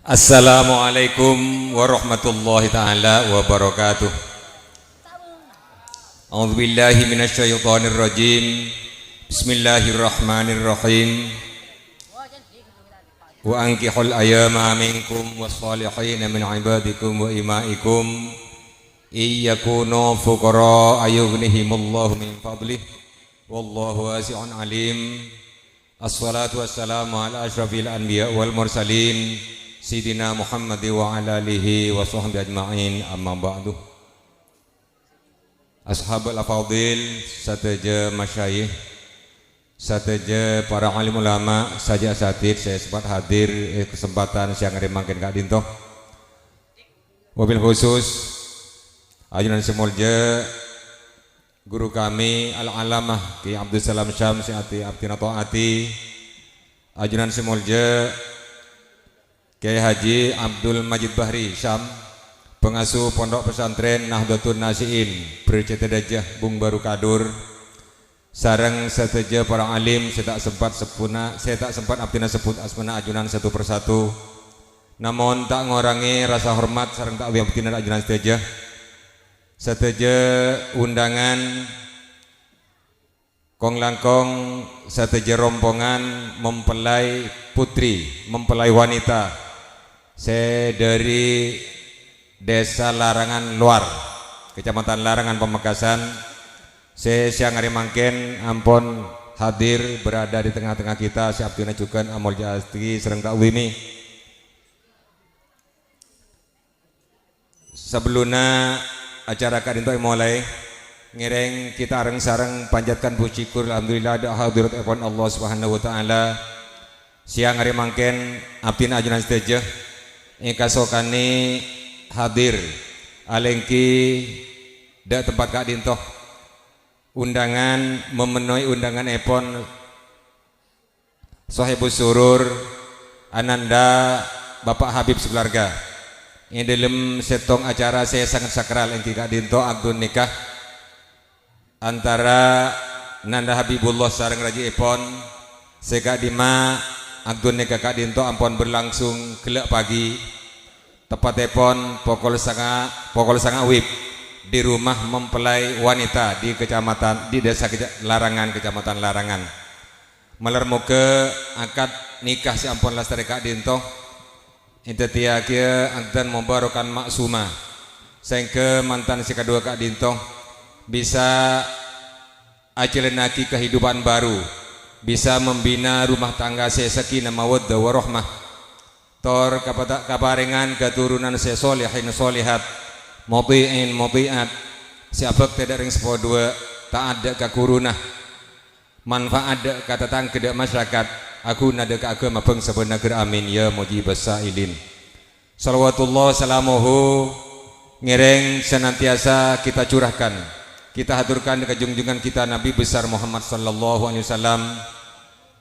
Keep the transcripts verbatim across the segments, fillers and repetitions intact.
Assalamualaikum warahmatullahi taala wabarakatuh. A'udzubillahi minasyaitonirrajim. Bismillahirrahmanirrahim. Wa ankihul ayama minkum wassalihina min ibadikum wa ima'ikum, iyyakunu fuqara ayughnihimullahu min fadlih, wallahu wasi'un alim. Assalatu wassalamu ala asyrafil anbiya wal mursalin, Sayyidina Muhammad wa ala alihi wa sahbihi ajma'in, amma ba'du. Ashabul afadil, sadhâjâ masyayikh, sadhâjâ para alim ulama, sadhâjâ asatidz sè sempat hadir è kesempatan siang hari mangkèn ka'dinto. Wabil khusus, ajunan sè molja, guru kami Al-Alamah Kiai Abdussalam Syam sè abdhina to'ati, ajunan sè molja, Kiai Haji Abdul Majid Bahri Syam, pangasuh Pondok Pesantren Nahdlatul Nasi'in, Bercete Dajah, Bung Baru Kadur, sareng sadhâjâ para alim sè ta' sempat sebbhuna-, sè ta' sempat abdhina sebbhut asmana ajunan satu persatu. Namong ta' ngorangè rasa hormat sareng ta'zim abdhina ka ajunan sadhâjâ. Sadhâjâ undangan, kong-langkong, sadhâjâ rompongan mempelai putri, mempelai wanita sè dhâri Desa Larangan Luar, Kecamatan Larangan, Pamekasan, sè siang hari mangkèn ampon hadir berada di tengah-tengah kita, sè abdhina jhughân amolja'aghi sareng ta'zimi. Sabellunna acara ka'dinto èmolaè, ngèrèng kita reng-sareng panjhâtkan puji syukur, alhamdulillah, dâ' hadiratèpon Allah Subhanahu wa Ta'ala. Siang hari mangkèn, abdhina ajunan sadhâjâ èkasokanè hadir alèngghi dâ' tempat ka'dinto. Undangan, memenuhi undanganèpon Sohibus Surur, Ananda, Bapak Habib sakalowarga. È dhâlem sèttong acara sè sanget sakral èngghi ka'dinto akdun nikah antara Nanda Habibullah sareng rajièpon, sè ka'dimma akdun nikah ka'dinto ampon berlangsung ghellâ' pagi, teppa'èpon pokol sanga-, pokol sanga' wib di rumah mempelai wanita di kecamatan, di Desa Keca-, Larangan, Kecamatan Larangan. Malar moghâ akad nikah sè ampon lastarè ka'dinto èdhâddhiyâghi akdan mubarokan ma'suma, saèngghâ mantan sè kaduwâ ka'dinto bisa ajhâlânnaghi kahidupan baru, bisa membina rumah tangga sè sakinah mawaddah warahmah, tor kapata-, kaparèngan katurunan sè solehin solehat, mothi'in mothi'at, sè abhâktè dâ' rèng seppo duwâ', ta'at dâ' ka ghuruna, manfa'at dâ' ka tatangghâ dâ' masyarakat, aghuna dâ' ka aghâma bhângsa bân naghârâ. Amin, ya mujibas sa'ilin. Shalawatullah salamuhu ngèrèng senantiasa kita curahkan, kita haturkan ka junjungan kita Nabi besar Muhammad sallallahu alaihi wasallam,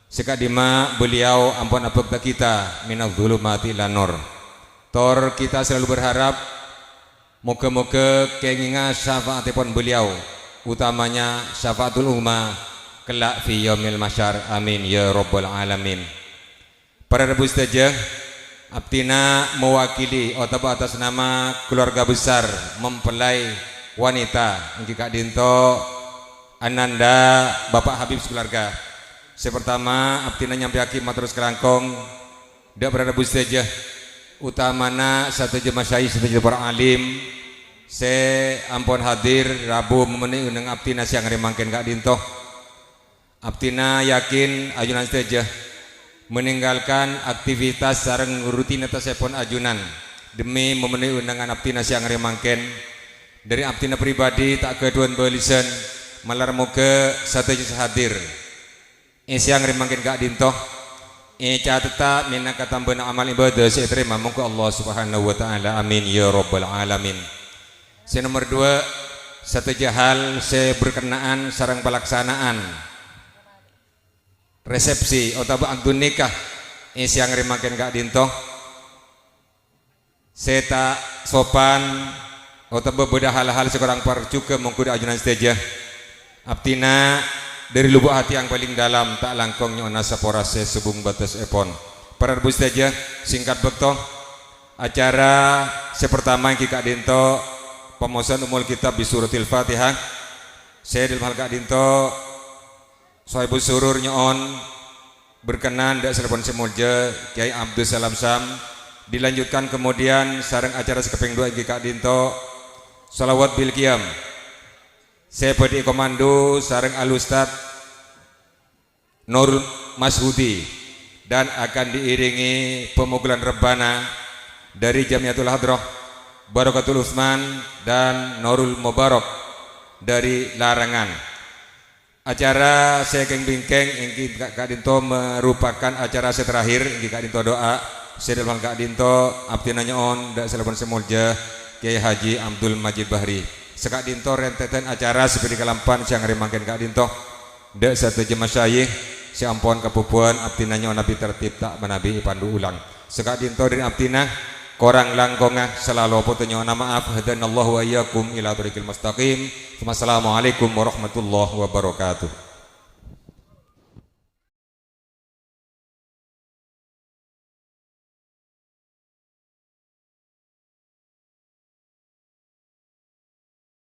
sè ka'dimma beliau ampon abhâkta kita minadz dzulumati ilan nur. Tor kita selalu berharap, moghâ-moghâ kèngènga syafa'atèpon beliau, utamanya syafa'atul uzma, kelak fi yaumil mahsyar. Amin, ya rabbal alamin. Para rabu sadhâjâ, abdhina mewakili otabâ atas nama keluarga besar mempelai wanita èngghi ka'dinto Ananda, Bapak Habib sakalowarga. Sè partama, abdhina nyampèyaghi mator sakalangkong dâ' para rabu sadhâjâ, utamana sadhâjâ masyayikh, sadhâjâ para alim sè ampon hadir rabu memenuhi undangan abdhina siang hari mangkèn ka'dinto. Abdhina yakin ajunan sadhâjâ meninggalkan aktivitas sareng rutinitasèpon ajunan demi memenuhi undangan abdhina siang hari mangkèn. Dhâri abdhina pribadi ta' ghâdhuwân bâlisan, malar moghâ sadhâjâ sè hadir è siang hari mangkèn ka'dinto ècatettâ mènangka tambâna amal ibadah sè ètarèma mongghu Allah Subhanahu wa Ta'ala. Amin, ya rabbal alamin. Sè nomer duwâ', sadhâjâ hal sè berkenaan sareng palaksanaan resepsi otabâ akdun nikah è siang hari mangkèn ka'dinto sè ta' sopan otabâ bâdâ hal-hal sè korang parjhughâ mongghu dâ' ajunan sadhâjâ. Abdhina dhâri lubuk hati yang paling dalam ta' langkong nyo'ona sapora sè sobung bâtessèpon. Para rabu sadhâjâ, singkat bâkto, Acara sè partama èngghi ka'dinto pamaosan Ummul Kitab bi Suratil Fatihah. Sè dâlem hal ka'dinto Sohibus Surur nyo'on berkenan dâ' salèpon sè molja Kyai Abdus Salam Sam. Dilanjutkan kemudian sareng acara sè kapèng duwâ' èngghi ka'dinto Shalawat bil Qiyam. Sè bhâdhi èkomando sareng Al Ustadz Nurul Mashudi dan akan diiringi pemukulan rebana dari Jamiatul Hadroh, Barokatul Utsman, dan Nurul Mubarak dari Larangan. Acara sè kèng-bingkèng èngghi ka-, ka'dinto merupakan acara sè terakhir, èngghi ka'dinto du'a sè dâlem ka'dinto abdhina nyo'on dâ' salèpon sè molja Kyai Haji Abdul Majid Bahri. Saka'dinto rèntèdhân acara sè bhâdhi kalampan sè angghâri mangkèn ka'dinto. Dâ' sadhâjâ masyayikh sè ampon kabhubhuwân abdhina nyo'on api tertib ta' manabi èpandu ulang. Saka'dinto dhâri abdhina, korang langkongnga salalo potosa nyo'ona ma'af. Hadanallahu wa iyyakum ila thoriqil mustaqim. Wassalamualaikum warahmatullahi wabarakatuh.